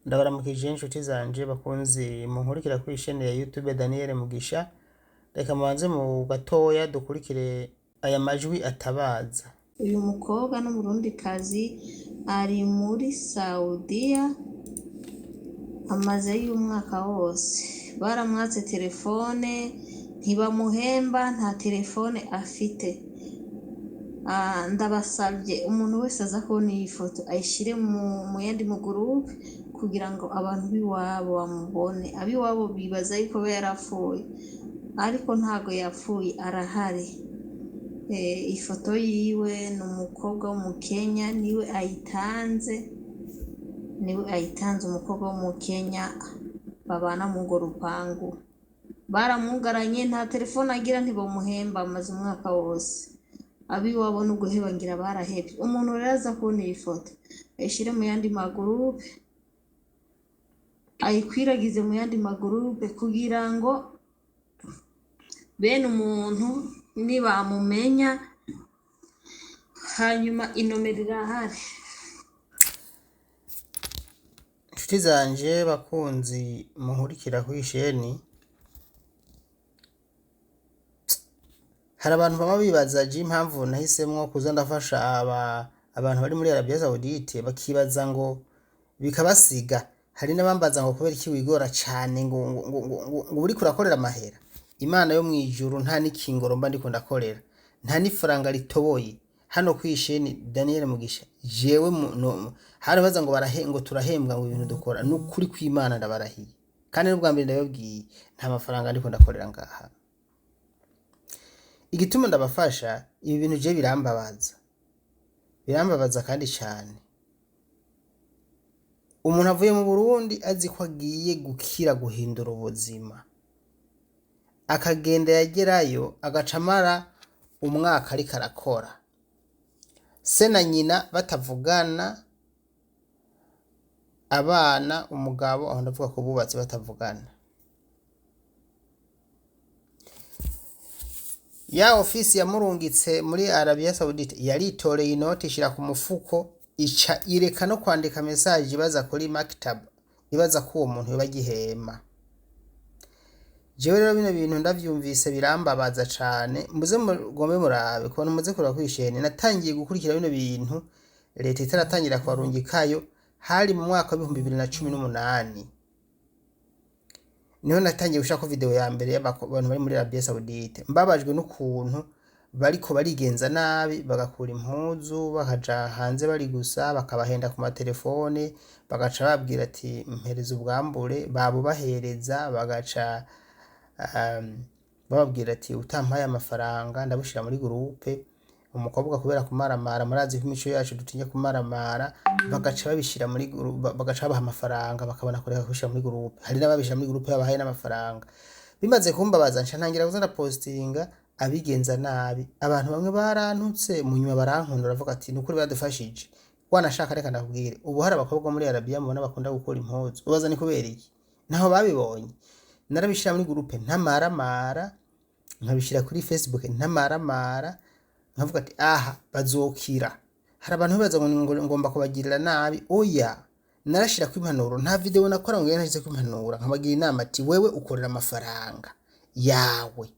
Ndabaramukije inshuti zanje bakunzi munkurikira kuri chaîne ya YouTube Daniel Mugisha. Reka mubanze mu gatoya dukurikire aya majwi atabaza. Uyu mukobwa n'umurundikazi ari muri Saudiya amazeyo umwaka wose. Baramwatse telefone ntibamuhemba, nta telefone afite. Ah, ndabasabye umuntu wese aza kubona iyi foto ayishyire mu yandi mugurupe kugira ngo abantu b'iwabo bamubone. Ab'iwabo bibaza yuko aba yarapfuye, ariko ntago yapfuye, arahari. Ifoto yiwe ni umukobwa w'umukenya, niwe ayitanze, niwe ayitanze, umukobwa w'umukenya babana mu urwo rupangu. Baramwugaranye, nta telefone agira, ntibamuhemba, amaze umwaka wose. Ab'iwabo no guheba ngira barahebye. Umuntu rero aza kubona iyi foto ayishyire mu yandi magurupe, ayikwiragize mu yandi magurupe kugira ngo bene umuntu nibamumenya, hanyuma inomero irahari. Inshuti zanje bakunzi munkurikira kuri chaîne, hari abantu baba bibaza je impamvu nahisemwo kuza ndafasha abantu bari muri Arabia Saoudite, bakibaza ngo bikabasiga. Hari n'abambaza ngo kubera iki wigora cane ngo uriko urakorera amahera. Imana yo mwijuru, nta n'ikingoro mba ndiko ndakorera, nta n'ifaranga ritoboye. Hano kuri chaîne Daniel Mugisha, jewe no, hari baza ngo barahe ngo turahembwa ngo ibintu dukora. Nukuri kw'Imana ndabarahiye, kandi n'ubwa mbere ndababwiye, nta mafaranga ndiko ndakorera ngaha. Igituma ndabafasha ibi bintu je birambabaza, birambabaza kandi cane. Umuntu avuye mu Burundi azi ko agiye gukira, guhindura ubuzima, akagenda, yagerayo agaca amara umwaka ariko arakora, se na nyina batavugana, abana, umugabo, aho ndavuga ko bubatse, batavugana. Ya ofisi yamurungitse muri Arabia Saudite yaritoreye inoti ishira ku mufuko, ica ireka no kwandika message ibaza kuri maktab, ibaza ko uwo muntu yoba agihema. Jewe rero bino bintu ndavyumvise birambabaza cane. Muze mugombe murabe kubona, muze kuraba kwishene. Natangiye gukurikira bino bintu leta itaratangira kubarungikayo, hari mu mwaka wa 2018, niho natangiye gushaka video ya mbere y'abantu bari muri Arabia Saoudite. Mbabajwe n'ukuntu bariko barigenza nabi, bagakura impuzu bakaja hanze bari gusa, bakabahenda ku matelefone, bagaca babwira ati mpereza ubwambure, babubahereza bagaca bababwira ati utampaye amafaranga ndabushira muri groupe. Umukobwa kubera kumaramara, murazi ko imico yacu dutinya kumaramara, bagaca babishira muri bagaca babaha amafaranga, bakabona kureka kubishira muri groupe. Hari n'ababishira muri groupe babahaye n'amafaranga. Bimaze kumbabaza, nca ntangira kuza ndapostinga abigenza nabi. Abantu bamwe barantutse, mu nyuma barankunda, baravuga ati nukuri badufashije. Wanashaka reka ndakubwire, ubu hari abakobwa muri Arabia mubona bakunda gukora impuzu, ubaza ni kubera iki? Ntaho babibonye. Narabishira muri groupe ntamaramara, nkabishira kuri Facebook ntamaramara, nkavuga ati aha bazokira. Hari abantu bibaza ngo ngomba kubagirira nabi. Oya, narashira ko impanuro. Nta video nakora ngo nashyize ko impanuro, nkabagira inama ati wewe ukorera amafaranga yawe,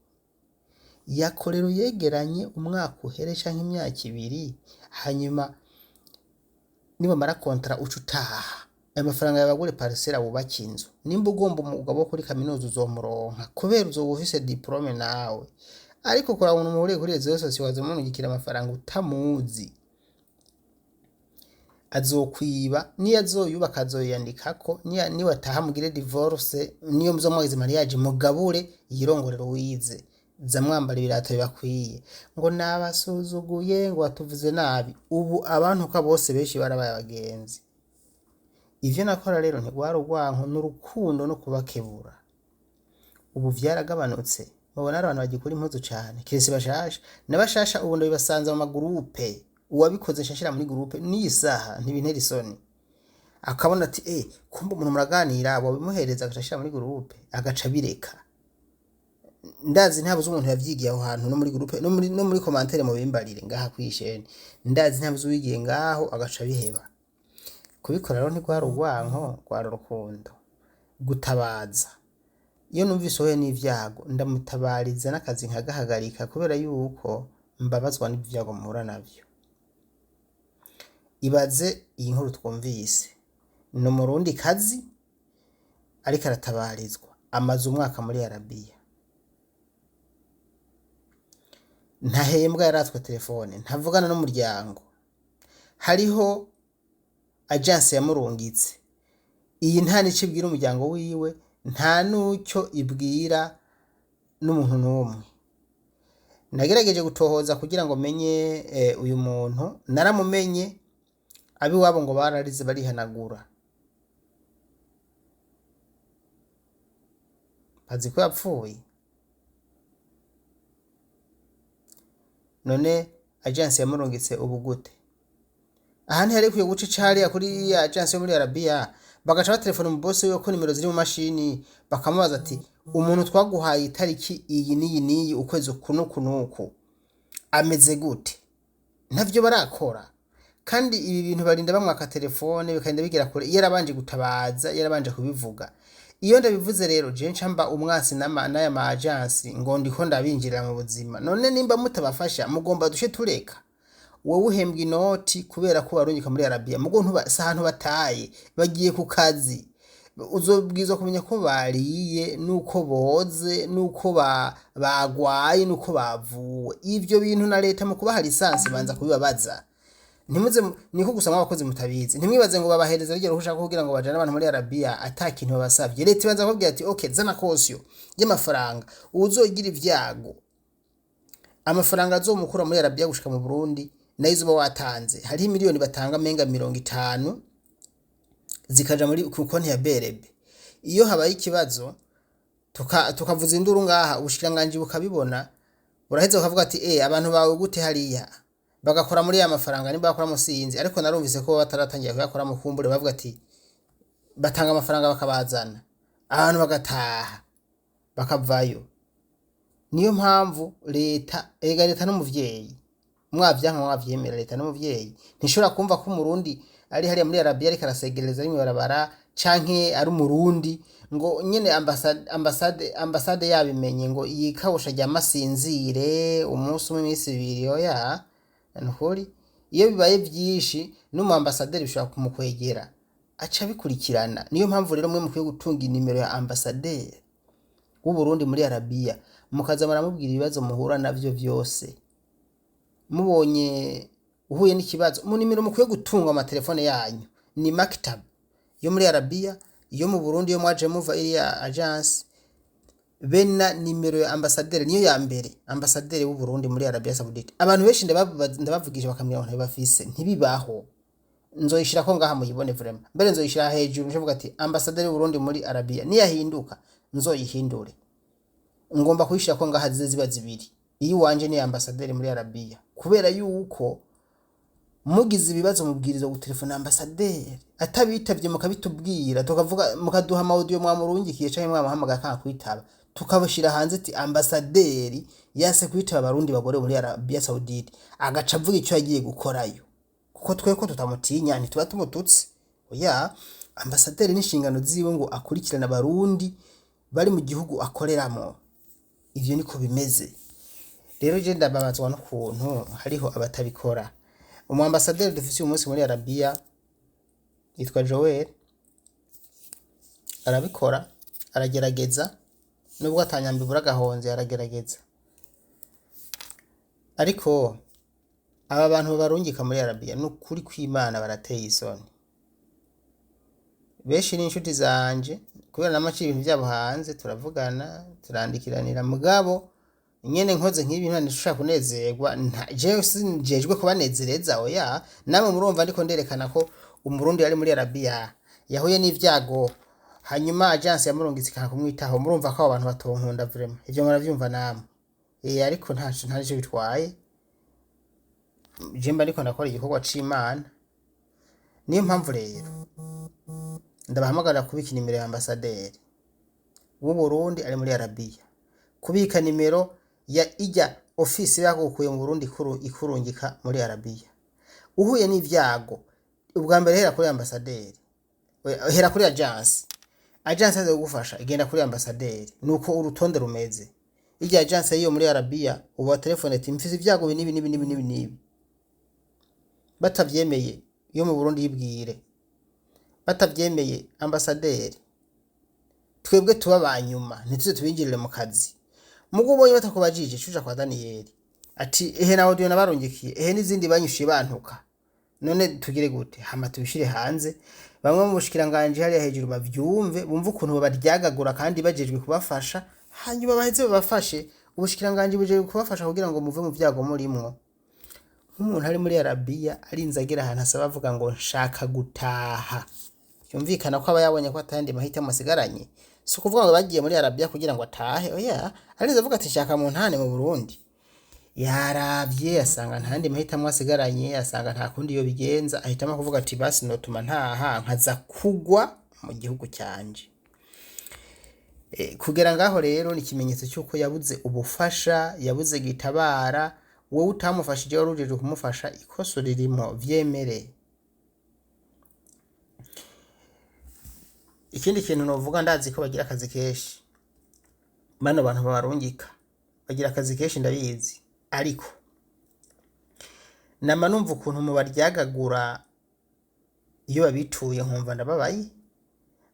yakorera uyegeranye umwaka uhere canke imyaka 2, hanyuma nibamara contrat uca utaha, ayo mafaranga yawe agure parcelle, wubake inzu. Nimba ugomba umugabo wo kuri kaminuza uzomuronka kubera uzoba ufise diplôme nawe. Ariko kuraba umuntu muhuriye kuri réseaux sociaux wazomurungikira amafaranga utamuzi, azokwiba. Niyo azoyubaka azoyandikako, niwataha mugire divorce, niyo muzomwagize mariage mugabure, yirongorero wize, za mwambara ibirato bibakwiye. Ngo nabasuzuguye, ngo batuvuze nabi. Ubu abantu bose benshi barabaye abagenzi. Ivyo nakora rero ntigwari urwanko, n'urukundo no kubakebura. Ubu vyaragabanutse, mubona hari abantu bagikura impuzu cane, kiretse bashasha n'abashasha. Ubu ndabibasanza mu magurupe, uwabikoze nshashira muri groupe n'iyi saha, ntibintera isoni. Akabona ati kumbe umuntu muraganira, wabimuhereza agaca ashira muri groupe, agaca bireka. Ndazi ntabuze umuntu yavyigiye aho hantu, no muri groupe, no muri commentaire mubimbarire ngaha kwishene. Ndazi ntabuze uwigiye ngaho agaca biheba. Kubikora rero ntigwari urwanko, rwari urukundo. Gutabaza. Iyo numvise uhuye n'ivyago ndamutabariza n'akazi nkagahagarika kubera yuko mbabazwa n'ivyago mpura navyo. Ibaze iyi nkuru twumvise. Ni umurundi kazi ariko aratabarizwa, amaze umwaka muri Arabiya. Ntahembwa, yaratswe telefone, ntavugana n'umuryango. Hariho agence yamurungitse. Iyi nta nico ibwira umuryango wiwe, nta n'ucyo ibwira n'umuntu n'umwe. Nagerageje gutohoza kugira ngo menye uyu muntu, naramumenye, abiwabo ngo bararize barihanagura. Bazi ko yapfuye. None agence yamurungitse ubu gute? Aha ntiyari ikwiye guca icariya kuri iriya agence yo muri Arabiya, bagaca batelefona umubosi wiwe ko nimero ziri mu mashini, bakamubaza ati umuntu twaguhaye itariki iyi n'iyi n'iyi, ukwezi uku n'uku n'uku, ameze gute? Ntavyo barakora. Kandi ibi bintu barinda bamwaka telefone bikarinda bigera kure, yarabanje gutabaza, yarabanje kubivuga. Iyo ndabivuze rero je nca mba umwansi n'aya ma agence ngo ndiko ndabinjirira mu buzima. None nimba mutabafasha mugomba dushe tureka. Wowe uhembwa inoti kubera ko barungika muri Arabiya, mugo ntuba si ahantu bataye, bagiye ku kazi. Uzobwirizwa kumenya ko bariye, nuko boze, nuko bagwaye, nuko bavuwe. Ivyo bintu na leta mu kubaha lisansi banza kubibabaza. Ntimuze niko gusa mwabakozi mutabizi. Ntimwibaze ngo babahereza rugero ruhusha kugira ngo bajane abantu muri Arabiya ata kintu babasavye. Leta ibanza kubabwira ati okay, zana kosiyo y'amafaranga, uzogira ivyago amafaranga azomukura muri Arabiya gushika mu Burundi nayo uzoba watanze. Hariho miliyoni batanga menga 50 zikaja muri ku konti ya BRB. Iyo habaye ikibazo tukavuza induru ngaha, ubushikiranganji bukabibona, buraheza bukavuga ati abantu bawe gute hariya, bagakora muri ya mafaranga nimba bakora musinzi. Ariko narumvise ko bataratangira kuyakora mu kumbure, bavuga ati batanga amafaranga bakabazana, abantu bagataha bakavayo. Niyo mpamvu leta, ega leta n'umuvyeyi, mwavyanka mwavyemera, leta n'umuvyeyi ntishobora kumva ko umurundi ari hariya muri Arabiya ariko arasegereza ari mw'ibarabara, canke ari umurundi ngo nyene ambasade yabimenye ngo yikawusha rya masinzire umunsi umwe iminsi ibiri. Oya, nukuri iyo bibaye vyinshi n'umu ambasaderi bishobora kumukwegera aca abikurikirana. Niyo mpamvu rero mwe mukwiye gutunga inimero ya ambasaderi w'Uburundi muri Arabiya, mukaza muramubwira ibibazo muhura navyo vyose. Mubonye uhuye n'ikibazo, mu nimero mukwiye gutunga amatelefone yanyu ni maktab yo muri Arabiya, yo mu Burundi yo mwaje muva iriya agence, be na nimero ya ambasaderi niyo ya mbere, ambasaderi w'u Burundi muri Arabia Saudite. Abantu benshi ndabavugisha bakambwira ngo ntibafise, ntibibaho. Nzoyishirako ngaha muyibone vraiment. Mbere nzoyishira hejuru ncavuga ati ambasaderi w'u Burundi muri Arabia niyahinduka nzoyihindure. Ngomba kuyishirako ngaha zize ziba zibiri. Iyi wanje ni ambasaderi muri Arabia. Kubera yuko mugize ibibazo mubwirizwa gutelefona ambasaderi, atabitavye mukabitubwira, tukavuga mukaduha ama audio mwamurungikiye canke mwamuhamagaye akanga kwitaba, tukabashira hanze ati ambasaderi yase kwitaba abarundi bagore muri Arabia Saudite, agaca avuga ico yagiye gukorayo. Kuko tweko tutamutinya, ntituba tumututse. Oya, ambasaderi n'inshingano ziwe ngo akurikirane abarundi bari mu gihugu akoreramo. Ivyo niko bimeze. Rero je ndababazwa n'ukuntu hariho abatabikora. Umu ambasaderi dufise uyu munsi muri Arabiya yitwa Joel, arabikora, aragerageza, nubwo atanyamba ibura agahonze aragerageza. Ariko aba bantu babarungika muri Arabiya nukuri kw'Imana barateye isoni. Benshi ni inshuti zanje kubera namaciye ibintu vyabo hanze, turavugana, turandikiranira, mugabo nyene nkoze nk'ibi nta kunezerwa, jewe sinjejwe kubanezereza, oya. Namwe murumva ndiko nderekana ko umurundi ari muri Arabiya yahuye n'ivyago, hanyuma agence yamurungitse ikanga kumwitaho. Murumva ko abo bantu batonkunda vraiment, ivyo muravyumva namwe. Ariko nta nico bitwaye, je mba ndiko ndakora igikorwa c'Imana. Niyo mpamvu rero ndabahamagarira kubika inimero ya ambasaderi w'u Burundi ari muri Arabiya, kubika nimero ya ijya ofisi bagukuye mu Burundi ikurungika muri Arabiya. Uhuye n'ivyago Ubwa mbere hera kuri ambasaderi. Oya, hera kuri agence. Agence aze kugufasha, igenda kuri ambasaderi. Nuko urutonde rumeze. Irya agence yiyo muri Arabia, ubu telefone ati: "Mfise ibyago ibi n'ibi n'ibi n'ibi n'ibi n'ibi." Batavyemeye, iyo mu Burundi yibwire. Batavyemeye, ambasaderi. Twebwe tuba ba nyuma, ntituze tubinjirire mu kazi. Mugo ubonye batakubajije, cuja kwa Daniyeli ati: "Ehe, na audio nabarungikiye, ehe n'izindi banyishuye bantuka, none tugire gute?" Hama tubishire hanze, bamwe mu bushikiranganje hariya hejuru bavyumve, bumve ukuntu babaryagagura kandi bajejwe kubafasha. Hanyuma baheze babafashe. Ubushikiranganje bujejwe kubafasha kugira ngo muve mu vyago murimwo. Nk'umuntu ari muri Arabiya arinze agera ahantu asaba, avuga ngo: "Nshaka gutaha", byumvikana ko aba yabonye ko atayandi mahitamo asigaranye. Si ukuvuga ngo bagiye muri Arabiya kugira ngo atahe, oya. Arinze avuga ati: "Nshaka mu ntane mu Burundi", yaravye asanga nta yandi mahitamo asigaranye, asanga nta kundi yo bigenza, ahitamo kuvuga ati: "Basi notuma ntaha nkaza kugwa mu gihugu cyanje." Kugera ngaho rero ni ikimenyetso cy'uko yabuze ubufasha, yabuze gitabara. Wowe utamufashije, wari ujejwe kumufasha, ikoso ririmo, vyemere. Ikindi kintu novuga, ndazi ko bagira akazi kenshi bano bantu babarungika, bagira akazi kenshi, ndabizi. Ariko nama numva ukuntu mubaryagagura iyo babituye, nkumva ndababaye.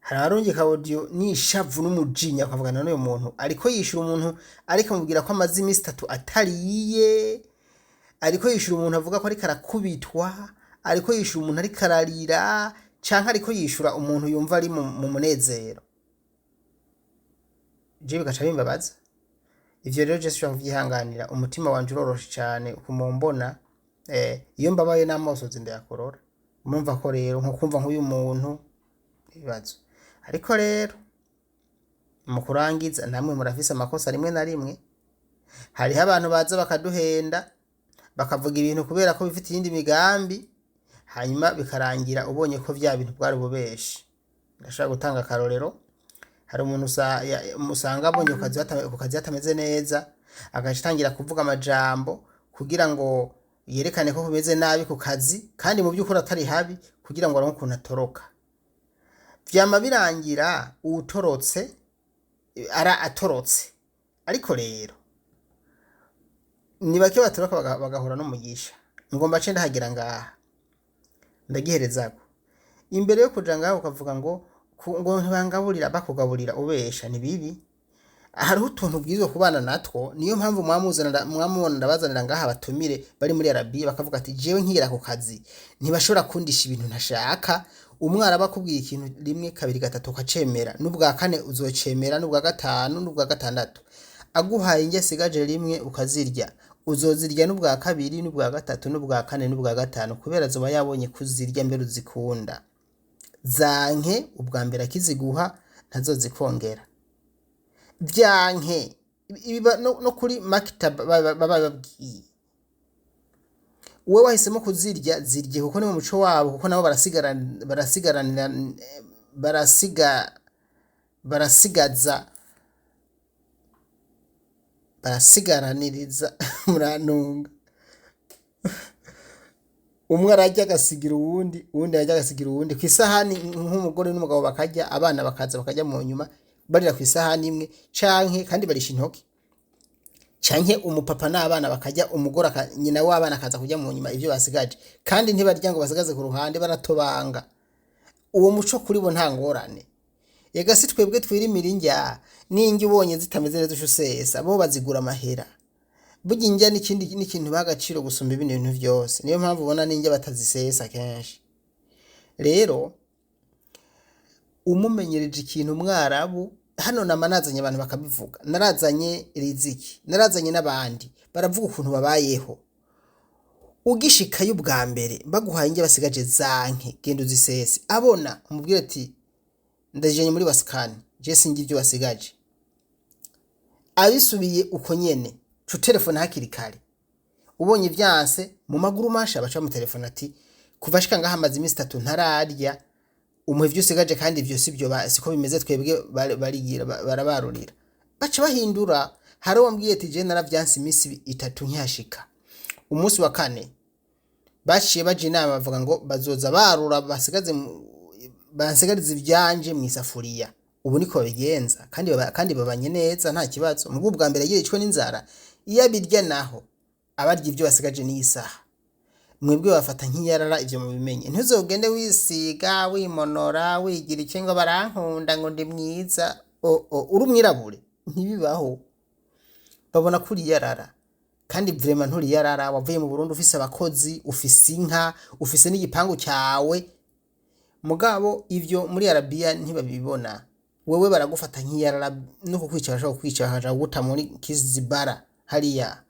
Hari abarungika audio n'ishavu n'umujinya, ukavugana n'uyu muntu ariko yishura umuntu, ariko amubwira ko amaze iminsi 3 atariye, ariko yishura umuntu avuga ko ariko arakubitwa, ariko yishura umuntu ariko ararira, canke ariko yishura umuntu yumva ari mu munezero. Je bigaca bimbabaza. Ivyo rero je sinshobora kuvyihanganira. Umutima wanje uroroshe cane kumumbona. Iyo mbabaye n'amosozi ndayakorora. Murumva ko rero nko kumva nk'uyu muntu ibibazo. Ariko rero mu kurangiza, namwe murafise amakosa rimwe na rimwe. Hariho abantu baza bakaduhenda, bakavuga ibintu kubera ko bifite iyindi migambi, hanyuma bikarangira ubonye ko vya bintu bwari ububeshi. Ndashobora gutanga akarorero. Hari umuntu usanga abonye ku kazi hatameze neza, agaca atangira kuvuga amajambo kugira ngo yerekane ko kumeze nabi ku kazi, kandi mu by'ukuri atari habi, kugira ngo aronke ukuntu atoroka. Vyama birangira uwutorotse ara atorotse. Ariko rero ni bake batoroka bagahura n'umugisha. Ngomba ce ndahagera ngaha, ndagiherezako. Imbere yo kuja ngaho ukavuga ngo ngo ntibangaburira, bakugaburira ubesha, ni bibi. Hariho utuntu ubwirizwa kubana natwo. Niyo mpamvu mwamubona ndabazanira ngaha abatumire bari muri Arabiya, bakavuga ati: "Jewe nkigera ku kazi ntibashobora kundisha ibintu ntashaka." Umwarabu akubwiye ikintu rimwe, kabiri, gatatu, ukacemera, n'ubwa kane uzocemera, n'ubwa gatanu, n'ubwa gatandatu. Aguhaye indya asigaje rimwe ukazirya, uzozirya n'ubwa kabiri, n'ubwa gatatu, n'ubwa kane, n'ubwa gatanu, kubera azoba yabonye kuzirya mbere uzikunda. Zanke ubwa mbere akiziguha, ntazozikongera. Vyanke ibi no kuri maktab baba bababwiye. Wowe wahisemo kuzirya, zirye, kuko ni mu muco wabo, kuko nabo barasigaranira, barasigaza, barasigaraniriza. Murantunga. Umwe ararya agasigira uwundi, uwundi ararya agasigira uwundi ku isahani, nk'umugore n'umugabo bakarya, abana bakaza bakarya mu nyuma, barira ku isahani imwe, canke kandi barisha intoki, canke umupapa n'abana bakarya, umugore nyina w'abana akaza kurya mu nyuma ivyo basigaje. Kandi ntibarya ngo basigaze ku ruhande, baratobanga. Uwo muco kuri bo nta ngorane. Ega si twebwe twirimira indya, n'indya ubonye zitameze neza uca usesa. Bo bazigura amahera. Burya indya n'ikindi n'ikintu baha agaciro gusumba ibindi bintu vyose. Niyo mpamvu ubona n'indya batazisesa kenshi. Rero umumenyereje ikintu umwarabu, hano nama nazanye abantu bakabivuga, narazanye Riziki, narazanye n'abandi, baravuga ukuntu babayeho. Ugishikayo ubwa mbere, baguhaye indya basigaje, zanke, genda uzisese. Abona umubwire ati: "Ndajanye muri wasikani, je sinjye ibyo wasigaje." Abisubiye uko nyene, cu telefone hakiri kare. Ubonye vyanse, mu maguru masha baca bamutelefona ati: "Kuva ashika ngaha amaze iminsi 3 ntararya." Umuha ivyo usigaje, kandi ivyo sivyo, siko bimeze. Twebwe barigira barabarurira, baca bahindura. Hari uwambwiye ati: "Je naravyanse iminsi 3 nkihashika, umunsi wa kane." Baciye baja inama, bavuga ngo bazoza barura basigaze bansigarize ivyanje mw'isafuriya. Ubu niko babigenza, kandi kandi babanye neza, nta kibazo. Mugabo ubwa mbere yagiye yicwe n'inzara, iyo abirya naho abarya ivyo basigaje n'isaha. Mwebwe bafata nk'iyarara, ivyo mubimenye. Ntuzogende wisiga, wimonora, wigira iki ngo barankunda, ngo ndi mwiza. O uri umwirabure, ntibibaho. Babona ko uri iyarara, kandi vraiment nturi iyarara. Wavuye mu Burundi ufise abakozi, ufise inka, ufise n'igipangu cyawe. Mugabo ivyo muri Arabiya ntibabibona. Wewe baragufata nk'iyarara, no kukwica bashobora kukwica, bakaja kuguta muri kizibara hariya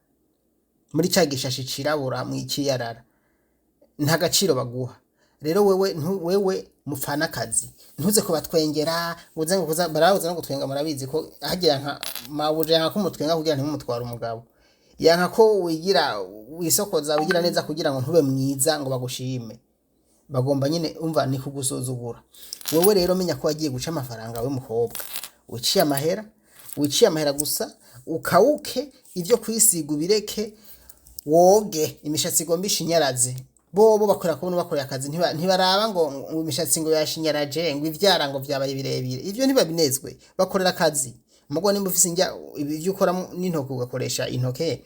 muri ca gishashi cirabura mw'ikiyarara, nta gaciro baguha. Rero wewe wewe mupfana akazi, ntuze kubatwengera uze ngo kuza barabuza no gutwenga. Murabizi ko hagira nka mabuja yanka ko mutwenga kugira ntimumutware umugabo, yanka ko wigira wisokoza, wigira neza kugira ngo ntube mwiza ngo bagushime. Bagomba nyine, umva, ni kugusuzugura. Wewe rero menya ko wagiye guca amafaranga. We mukobwa wiciye amahera, wiciye amahera gusa, ukawuke ivyo kwisiga ubireke, woge imishatsi igomba ishinyaraze. Bobo bakora kubona bakoreye akazi, ntibaraba ngo imishatsi ngo yashinyaraje, ngo ivyara ngo vyabaye birebire, ivyo ntibabinezwe. Bakorera akazi. Mugo nimba ufise indya, ivyo ukora n'intoke, ugakoresha intoke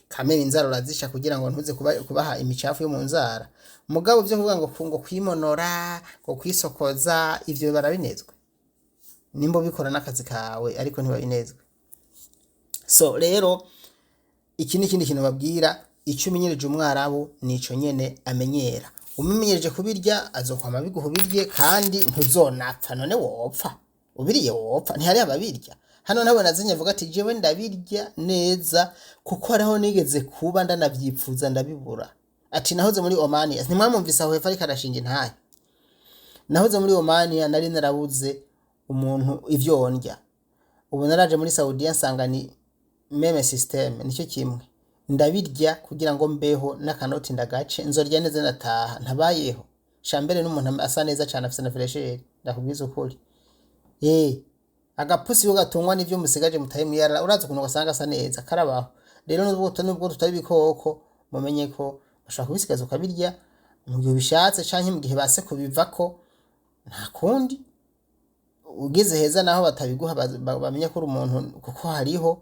kamere, inzara urazisha kugira ngo ntuze kubaha imicafu yo mu nzara. Mugabo vyo kuvuga ngo kwimonora, ngo kwisokoza, ivyo barabinezwe. Nimba ubikora n'akazi kawe, ariko ntibabinezwe. So rero iki ni ikindi kintu babwira: icyo umenyereje umwarabu nico nyene amenyera. Umumenyereje kubirya, azokwama biguha ubirye, kandi ntuzonapfa. None wopfa ubiriye? Wopfa? Ntihari ababirya hano nabo nazinye avuga ati jewe ndabirya neza, kuko hariho nigeze kuba ndanavyipfuza ndabibura. Ati nahoze muri Omani, ntimwamwumvise aho hepfo ariko arashinga intahe? Nahoze muri Omani, nari narabuze umuntu ivyo ndya. Ubu naraje muri Saudiya, nsanga ni même système, nicyo kimwe. Ndabirya kugira ngo mbeho, n'akanoti ndagace, nzorya neza ndataha. Ntabayeho shambere n'umuntu asa neza cyane, afise na fraîcheur, ndakubwiza ukuri. Agapusi ko gatungwa n'ivyo musigaje mutaye mwiyarara, urazi ukuntu gasanga asa neza, karabaho. Rero nubwo tutari ibikoko, mumenye ko bashobora kubisigaza ukabirya mu gihe ubishatse, canke mu gihe base kubivako, nta kundi. Ugeze heza naho batabiguha, bamenye ko uri umuntu, kuko hariho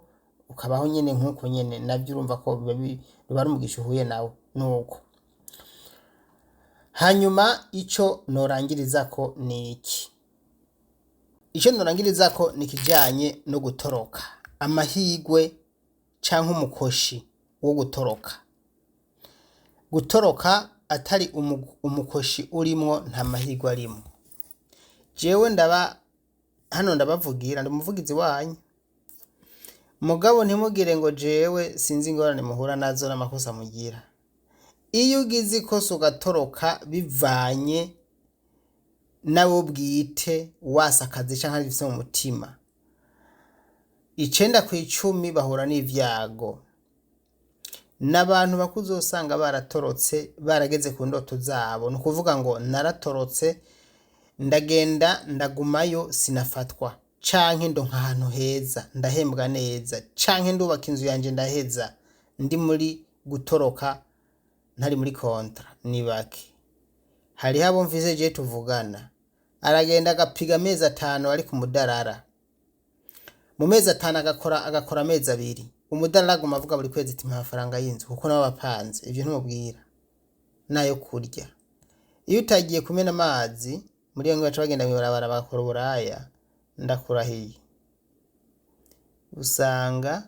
ukabaho nyene nkuko nyene navyo. Urumva ko biba ari umugisha uhuye nawe. Nuko hanyuma ico norangirizako ni iki? Ico norangirizako ni ikijanye no gutoroka, amahigwe canke umukoshi wo gutoroka. Gutoroka atari umukoshi urimwo, nta mahigwe arimwo. Jewe ndaba hano ndabavugira, ndi umuvugizi wanyu. Mugabo ntimugire ngo jewe sinzi ingorane muhura nazo n'amakosa mugira. Iyo ugize ikosa ugatoroka bivanye nawe bwite, wasa akazi canke arivyo mu mutima, 9 ku icumi bahura n'ivyago. N'abantu bakuze usanga baratorotse barageze ku ndoto zabo. Ni ukuvuga ngo naratorotse, ndagenda, ndagumayo, sinafatwa, canke ndonka ahantu heza, ndahembwa neza, canke ndubaka inzu yanje, ndaheza ndi muri gutoroka, ntari muri contrat. Ni bake. Hariho abo mvise je tuvugana, aragenda agapiga amezi 5 ari ku mudarara, mu mezi 5 agakora amezi 2. Umudarara aguma avuga buri kwezi ati mpa amafaranga y'inzu, kuko nabo bapanze. Ivyo ntumubwira nayo kurya. Iyo utagiye kumena amazi muri iyo baca bagenda mw'ibarabara bagakora uburaya, ndakurahiye, usanga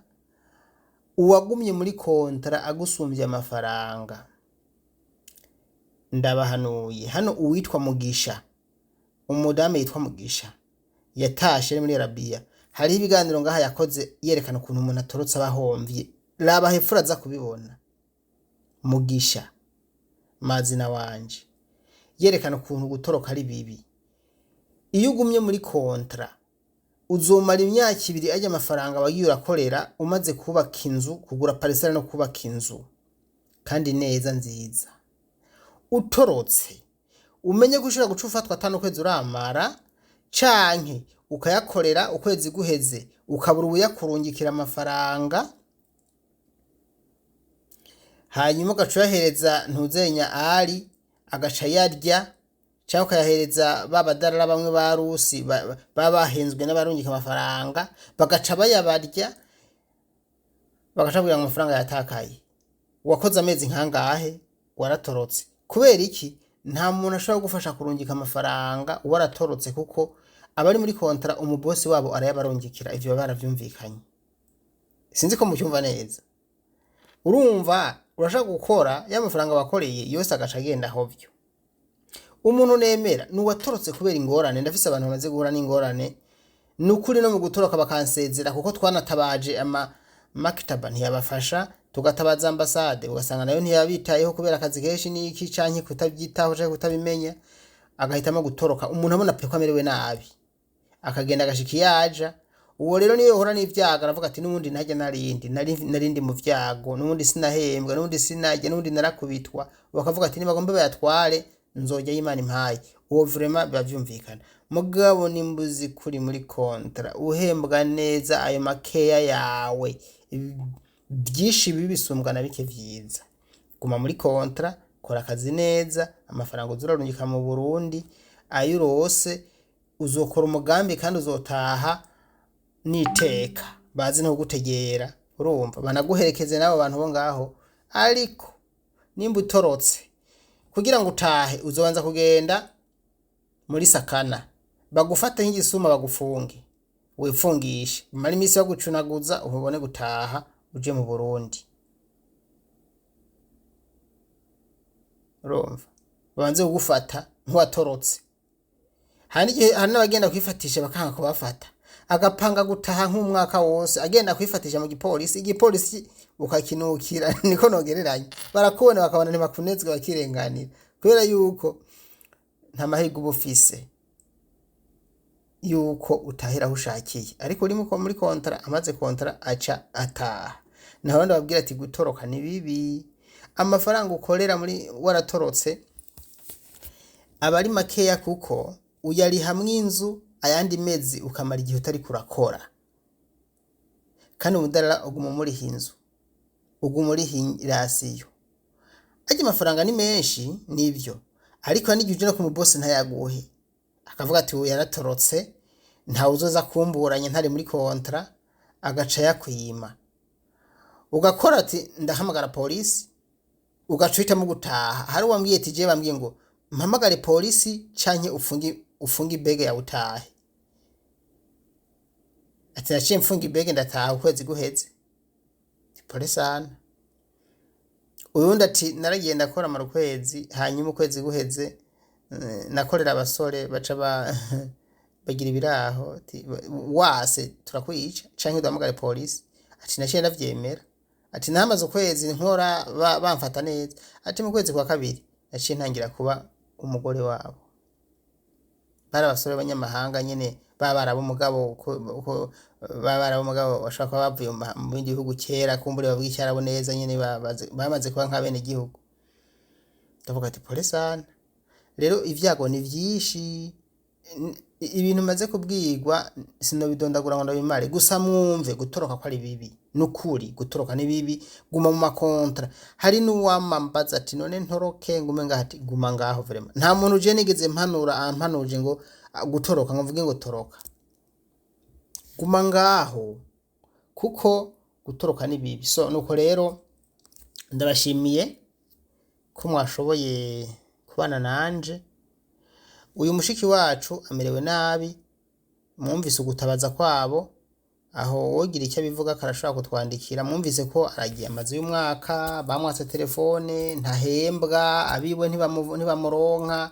uwagumye muri contrat agusumvye amafaranga. Ndabahanuye hano, uwitwa Mugisha, umudamu yitwa Mugisha yatashe ari muri Arabiya, hariho ibiganiro ngaha yakoze yerekana ukuntu umuntu atorotse abahomvye. Raba hepfo uraza kubibona. Mugisha mazina wanje yerekana ukuntu gutoroka ari bibi. Iyo ugumye muri contrat, uzomara imyaka 2 arya amafaranga wagiye urakorera umaze kubaka inzu, kugura parcelle no kubaka inzu kandi neza nziza. Utorotse, umenye ko ushobora guca ufatwa atanu ukwezi uramara, canke ukayakorera, ukwezi guheze ukabura uwuyakurungikira amafaranga. Hanyuma ugaca uyahereza ntuzenya ari agaca yarya, cyangwa ukayahereza ba badarara bamwe ba rusi baba bahenzwe n'abarungika amafaranga, bagaca bayabarya, bagaca bakubwira ngo amafaranga yatakaye. Wakoze amezi nkangahe waratorotse? Kubera iki? Nta muntu ashobora kugufasha kurungika amafaranga waratorotse, kuko abari muri contrat umubosi wabo arayabarungikira. Ivyo baba baravyumvikanye. Sinzi ko mucyumva neza. Urumva urashaka gukora ya mafaranga wakoreye yose agaca agenda hovyo. Umuntu nemera ni uwatorotse kubera ingorane. Ndafise abantu bamaze guhura n'ingorane, ni ukuri, no mu gutoroka bakansezera, kuko twanatabaje ama makitaba ntiyabafasha, tugatabaza ambasade ugasanga nayo ntiyabitayeho kubera akazi kenshi n'iki, canke kutabyitaho canke kutabimenya, agahitamo gutoroka. Umuntu abona pe ko amerewe nabi, akagenda agashika iyo aja. Uwo rero niyo yohura n'ivyago aravuga ati: "N'ubundi ntajya narindi narindi mu vyago, n'ubundi sinahembwa, n'ubundi sinajya, n'ubundi narakubitwa." Bakavuga ati: "Nibagombe bayatware, nzojya y'Imana impaye." Uwo vraiment biba vyumvikana. Mugabo nimbuzi kuri muri contrat uhembwa neza, ayo makeya yawe, byinshi bibi bisumbwa na bike vyiza. Guma muri contrat, kora akazi neza, amafaranga uza urarungika mu Burundi, ayo urose uzokora umugambi kandi uzotaha niteka, bazi no kugutegera, urumva, banaguherekeze n'abo bantu bo ngaho. Ariko nimba utorotse, kugira ngo utahe uzobanza kugenda muri sakana, bagufate nk'igisuma, bagufunge, wipfungishe, bamare iminsi bagucunaguza, ubone gutaha uje mu Burundi. Urumva babanze kugufata nk'uwatorotse. Hari n'igihe hari n'abagenda kwifatisha bakanga kubafata, agapanga gutaha nk'umwaka wose agenda kwifatisha mu gipolisi, igipolisi ukakinukira, niko nogereranya. Barakubona bakabona ntibakunezwe, bakirenganira, kubera yuko nta mahirwe uba ufise yuko utahira aho ushakiye. Ariko uri muri contrat, amaze contrat aca ataha. Naho ndababwira ati gutoroka ni bibi. Amafaranga ukorera muri waratorotse aba ari makeya, kuko uyarihamwo inzu ayandi mezi ukamara igihe utariko urakora, kandi umudarara uguma umuriha inzu, uguma uriha irasiyo. Arya amafaranga ni menshi nivyo, ariko hari n'igihe uja no ku mubosi ntayaguhe, akavuga ati: "Uyu yaratorotse, ntawe uzoza kumburanya ntari muri contrat." Agaca yakwima, ugakora ati: "Ndahamagara polisi." Ugaca uhitamo gutaha. Hari uwambwiye ati: "Jewe bambwiye ngo mpamagare polisi canke ufunge ibege yawe utahe." Ati: "Naciye mfunga ibege ndataha ukwezi guheze." Pole sana. Uyundi ati: "Naragiye ndakora mara ukwezi, hanyuma ukwezi guheze, nakorera abasore baca bagira ibiraho, ati: 'Wase turakwica canke duhamagare polisi.' Ati: 'Naciye ndavyemera.' Ati: 'Nahamaze ukwezi nkora bamfata neza.' Ati: 'Mu kwezi kwa kabiri naciye ntangira kuba umugore wabo.' Bari abasore b'abanyamahanga nyene, baba mugabo uko baba mugabo bashobora kuba bavuye mu bindi bihugu kera, kumbure bavuga icyarabu neza nyene, bamaze kuba nk'abene gihugu." Ndavuga ati: "Pole sana." Rero ivyago ni vyinshi. Ibintu maze kubwirwa sinobidondagura ngo ndabimare, gusa mwumve gutoroka ko ari bibi. Nukuri gutoroka ni bibi, guma mu ma contrat. Hari n'uwamambaza ati: "None ntoroke ngume ngaha?" Ati: "Guma ngaho." Vraiment nta muntu je nigeze mpanura ampanuje ngo gutoroka, ngo mvuge ngo toroka. Guma ngaho, kuko gutoroka ni bibi. So nuko rero ndabashimiye ko mwashoboye kubana nanje. Uyu mushiki wacu amerewe nabi, mwumvise ugutabaza kwabo. Aho wogira icyo abivuga karashobora kutwandikira. Mwumvise ko aragiye amazu y'umwaka, bamwatse telefone, ntahembwa, abiwe ntibamuronka.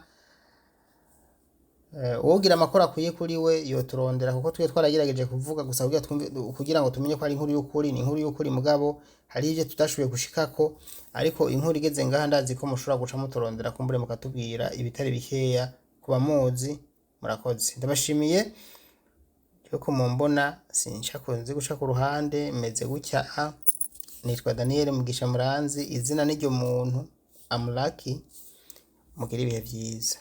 Uwogira amakuru akwiye kuri we yoturondera, kuko twe twaragerageje kuvuga gusa kugira twumve, kugira ngo tumenye ko ari inkuru y'ukuri. Ni inkuru y'ukuri, mugabo hari ibyo tudashoboye gushikako. Ariko inkuru igeze ngaha, ndazi ko mushobora guca muturondera, kumbure mukatubwira ibitari bikeya ku bamuzi. Murakoze, ndabashimiye yuko mumbona sinshakunze guca ku ruhande meze gutya. A nitwa Daniel Mugisha Muranzi, izina n'iryo muntu amulaki. Mugire ibihe vyiza.